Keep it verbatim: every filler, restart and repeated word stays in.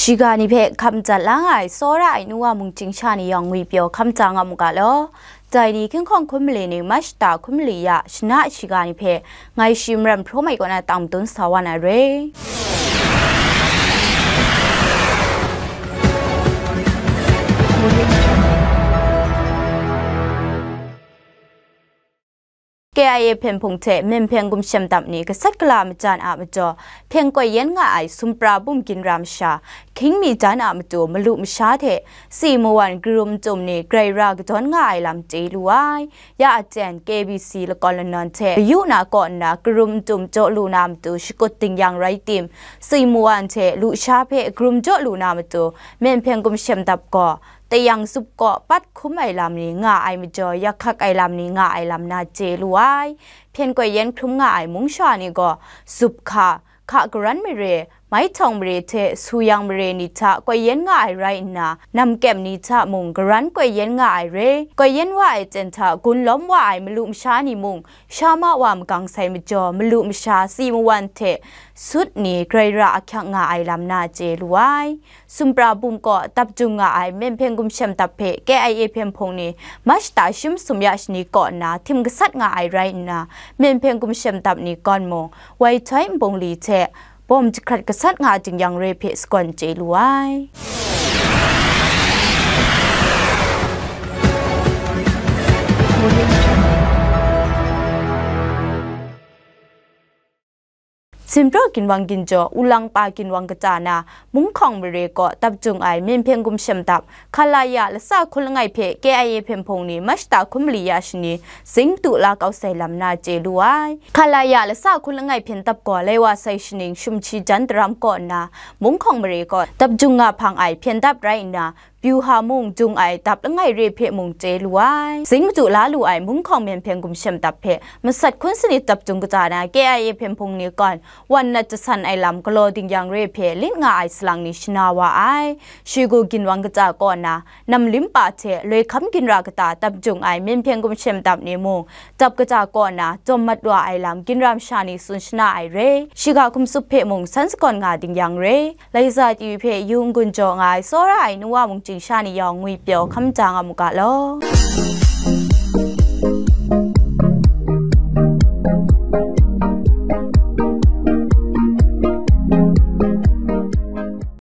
Shiga ni hpe hkam jat la nga ai tsawra ai nu wa mung chyingsha ni yawng ngwi pyaw hkam ja nga mu ga law. Dai ni hkinghkawng hkum mali ning Mashta hkum mali ya shana shiga ni hpe ngai shi maram hpraw mai kaw na tang madun sa wa na re. K I A hpyen hpung hte Myen Hpyen Gumshem Dap ni gasat gala majan a majaw hpyen koi yen nga ai sumpra bum ginra masha, hkying mi jan a matu malu masha hte si mawan karum ncum ni grai ra kadawn nga ai lam chye lu ai. Ya a jen K B C lakawn lanawn hte kayu na kaw nna karum ncum jaw lu na matu shakut dingyang rai tim, si mawan hte lusha hpe karum jaw lu na matu Myen Hpyen Gumshem Dap gaw tayang zup kaw pat hkum ai lam ni nga ai majaw, yak hkak ai lam ni nga ai lam na chye lu ai. Hpyen koi yen hkrum nga ai mung sha ni gaw, zup hka, hka karan mare, maitawng mare hte suyang mare ni hta koi yen nga ai rai nna, namkyem ni hta mung karan koi yen nga ai re. Koi yen wa ai jen hta gun lawm wa ai malu masha ni mung, sha ma wa magang sai majaw, malu masha si mawan hte sut ni grai ra ahkyak nga ai lam na chye lu ai. Sumpra bum kaw dap jung nga ai Myen Hpyen Gumshem Dap hpe K I A hpyen hpung ni Mashta shi masum ya shani kaw nna htim gasat nga ai rai nna, Myen Hpyen Gumshem Dap ni kawn mung, wai htoi nbung li hte bawm jahkrat gasat nga jing yang re hpe sagawn chye lu ai. Zinpro ginwang ginjaw, Wulangpa ginwang kata na, Munghkawng mare kaw dap jung ai Myen Hpyen Gumshem Dap, Khalaya latsa hkun langai hpe K I A hpyen hpung ni Mashta hkum mali ya shani, zing du la kau sai lam na chye lu ai. Khalaya latsa hkun langai hpyen dap gaw lai wa sai shaning Shumhchi jan daram kaw nna, Munghkawng mare kaw dap jung nga hpang ai hpyen dap rai nna, Byuha mung jung ai dap langai re hpe mung chye lu ai. Zing madu la lu ai Munghkawng Myen Hpyen Gumshem Dap hpe masat hkun sanit dap jung kata na K I A hpyen hpung ni kawn wan nat jasan ai lam galaw dingyang re hpe lit nga ai salang ni shana wa ai. Shigu ginwang kata kaw na, nam limpa hte loi hkam ginra kata dap jung ai Myen Hpyen Gumshem Dap ni mung, dap kata kaw na, jawm mat wa ai lam ginra masha ni tsun shana ai re. Shiga hkum tsup hpe mung san sagawn nga dingyang re. Laiza T V hpe yung gun jaw nga ai tsawra ai nu wa mung chyingsha ni yawng ngwi pyaw hkam ja nga mu ga law.